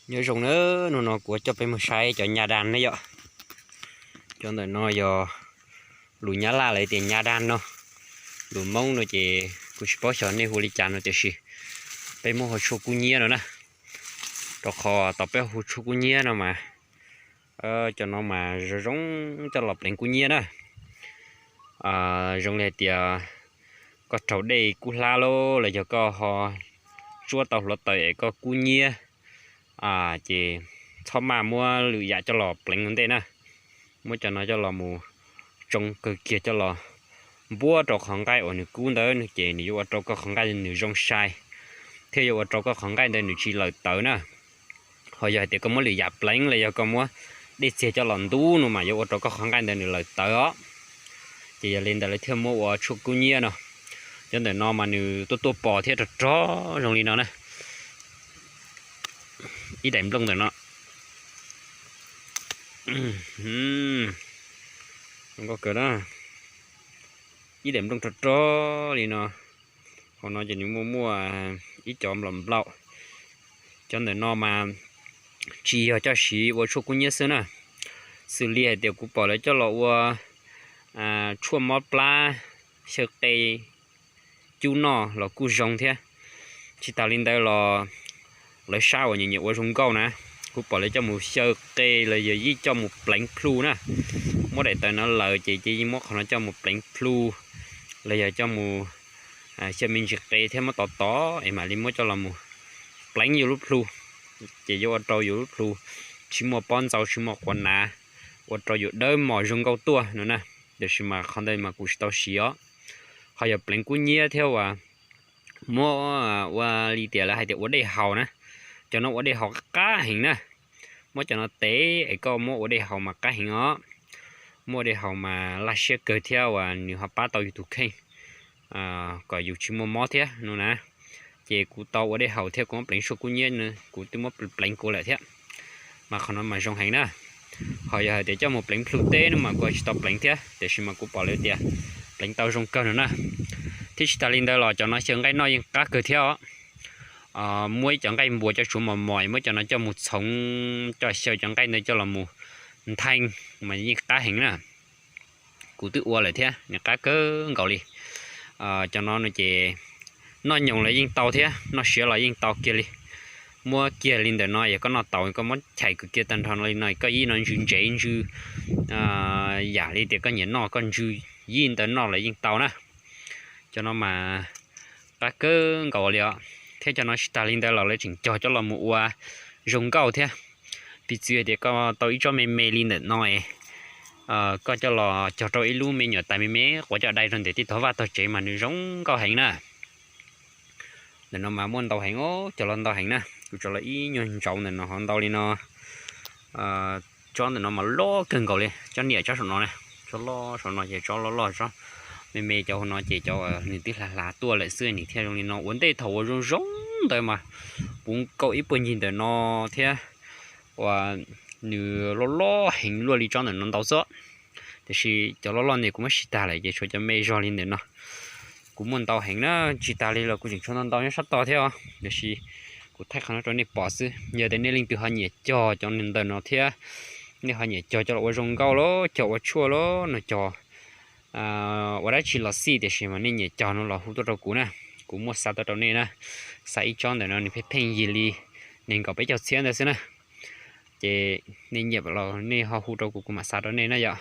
Nyob zoo na, hnub no kuv coj peb mus saib cov nha dan ne yom. Cov ntawm no yog lus Nyab Laj lawv tias nha dan no. Lus Hmoob no ces kuv tsis paub xyov nej hu li cas no tiam sis peb muab hu tshuaj kub nyiab no na. Rau qhov tau peb hu tshuaj kub nyiab no mas cov no mas zoo zoo coj los pleev kub nyiab na. Zoo li hais tias koj raug dej kub hlab lauj los yog koj ho tsuab tau hluav taws es koj kub nyiab, ces txhob maj muab lwm yam coj los pleev ua ntej na. Muab cov no coj los mus tsoo kawg kiag coj los npuab rau qhov nqaij uas nws kub ntawd ces nws yuav ua rau koj qhov nqaij nws zoo sai, thiab yuav ua rau koj qhov nqaij ntawd nws tsis lawm tawv na. Ho yog hais tias koj muab lwm yam pleev los yog koj muab dej txiag coj los ntub no mas yuav ua rau koj qhov nqaij ntawd nws lawm tawv os. Ces yog li ntawd lawv thiaj muab ua tshuaj kub nyiab no. Cov ntawm no mas nws tuaj tuaj pos thiab rog rog zoo li no na. Ib daim nplooj ntawm no zoo nkauj kawg na. Ib daim nplooj rog rog li no. Hauv no ces nws muaj muaj ib cov nplaum nplaum. Cov ntawm no mas tsis yog coj siv ua tshuaj kub nyiab xwb na, xws li hais tias kuv pom lawv coj los ua tshuaj mob plab, xyaw qe cub noj los kuj zoo thiab. Tsis tas li ntawd los lawv sab uas nyiam nyiam ua zoo nkauj na, kuv pom lawv coj mus xyaw qe los yog yeej coj mus pleev plhu na. Muab daim tawv no lawm ces ces yeej muab qhov no coj mus pleev plhu los yog coj mus xyaw me ntsis qe thiab muab tov tov es mam li muab coj los mus pleev yus lub plhu. Ces yuav ua rau yus lub plhu tsis muaj pob ntxaus tsis muaj quav nav, ua rau yus dawb mos zoo nkauj tuaj no na. Tiam sis mas qhov ntawd mas kuv tsis tau siv os. Ho yog pleev kub nyiab thiab uas muab ua li tias lawv hais tias ua dej haus na, cov no ua dej haus qab heev na. Muab cov no tev es koj muab ua dej haus mas qab heev os. Muab ua dej haus mas laj siab kawg thiab uas nws ho pab tau yus tus kheej kom yus tsis muaj mob thiab no na. Ces kuv tau ua dej haus thiab kuv muab pleev tshuaj kub nyiab, kuv twb muab pleev kuv lawm thiab. Mas qhov no mas zoo heev na. Ho yog hais tias coj mus pleev plhu teb no mas kuv tsis tau pleev thiab, tiam sis mas kuv pom lawv tias pleev tau zoo kawg no na. Thiab tsis tas li ntawd los cov no xyaw nqaij noj yeej qab kawg thiab os. Muab ib cov nqaij npuas coj tsuav mos mos, muab cov no coj mus txhoov, coj xyaw cov nqaij ntawd coj los mus nthee mas yeej qab heev na. Kuv twb ua lawm thiab, nws qab kawg nkaus li. Cov no no ces noj nyoos los yeej tau thiab, noj siav los yeej tau kiag li. Muab kiag li ntawm no yog koj noj tau, koj muab chais kwv kiag tag nrho li no, koj yib no ntsw ntsev ntsw yam li tias koj nyiam noj koj ntsw yib ntawd noj los yeej tau na. Cov no mas qab kawg nkaus li os. Thiab cov no tsis tas li ntawd los lawv tseem cog coj los mus ua zoo nkauj thiab. Piv txwv tias koj tau ib tsob me me li ntawm no es koj coj los cog rau ib lub me nyuam tais me me quav coj dai rau ntawm tej tog vaj tog tsev mas nws zoo nkauj heev na. Ntawm no mas muaj ntau heev os, cog los ntau heev na. Kuv tso los ib nyuag ntsaum ntawm no ho ntau li no. Tsob ntawm no mas loj kawg nkaus li, tsob niam tsob saum no na. Tsob loj saum no ces tsob loj loj, tsob me me cov hauv no ces cov nws twb hla hla tuaj lawm xwb, nws thiaj zoo li no. Ua ntej thaum ua zoo zoo ntawd mas puv nkaus ib puag ncig ntawm no thiab, uas nws loj loj heev luaj li tsob ntawm no ntau xwb. Tiam sis cov loj loj ntawd kuv muab siv tag lawm ces tshuav cov me zog li ntawm no. Kuv muaj ntau heev na, tsis tas li los kuv tseem tshuav ntau ntau nyob sab toj thiab os. Tiam sis kuv thaij qhov no rau nej pom xwb. Yog tias nej leej twg ho nyiam cog cov ntawm no thiab, nej ho nyiam cog coj los ua zoo nkauj los cog ua tshuaj los no cog ua dab tsi los xij, tiam sis mas nej nyiam cog no los hu tuaj rau kuv na, kuv muab xa tuaj rau nej na. Xa ib tsob ntawm no nws pheej pheej yig li nees nkaum peb caug txhiab ntawd xwb na. Ces nej nyiam los nej ho hu rau kuv, kuv mam xa rau nej na yom.